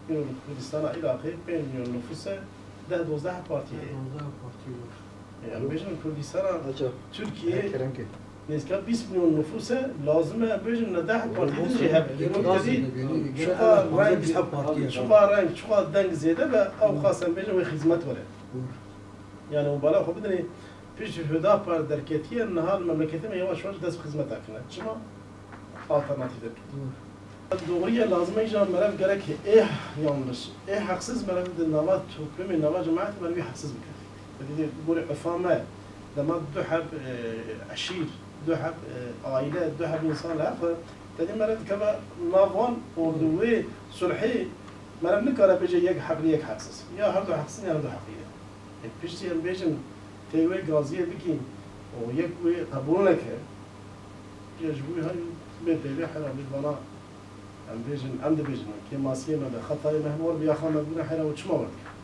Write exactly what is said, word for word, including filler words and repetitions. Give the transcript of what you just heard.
Kurdistana Iraqê pênc milyon nüfus e, deh dozdeh partî heye. Dozdeh partî var. E, em bêjin Kurdistana Aca. Tirkiyê Kerem ke. Nêzîka bîst milyon nüfus e, lazim e em bêjin ne deh partî din jî hebe. Lazim e, belî. Çiqa reng, çiqa reng, çiqa deng zêde be, ew xas em bêjin wê xizmet were. Doğru. Yani û bala xwe bidinê, piştî Hüdapar derketiye, niha li memleketê me yavaş yavaş dest bi xizmeta kine. Çima? Alternatîf derketiye. Doğru ye, lazim e îja merev gerek ê yanlış, ê heqsiz merev di nava toplumê, nava cemaetê merev wî heqsiz bike. Te dî gorî ufa me, dema du heb, e, eşîr, du heb, e, aîle, du heb însan li hev, te dî merev dikeve nav wan û di wê sulhê merev nikare bêje yek heqlî, yek heqsiz. Ya her du heqsiz, ya her du heqlî ne. E, piştî em bêjin, tê wê gaziyê bikîn û yek wê qebûl neke, ya ji bo her bê peyvê hera bê vana, em bêjin, em dibêjin, kêmasiyê me be, xetayê me hemû bi yaxa me bûne hera û çima we dike?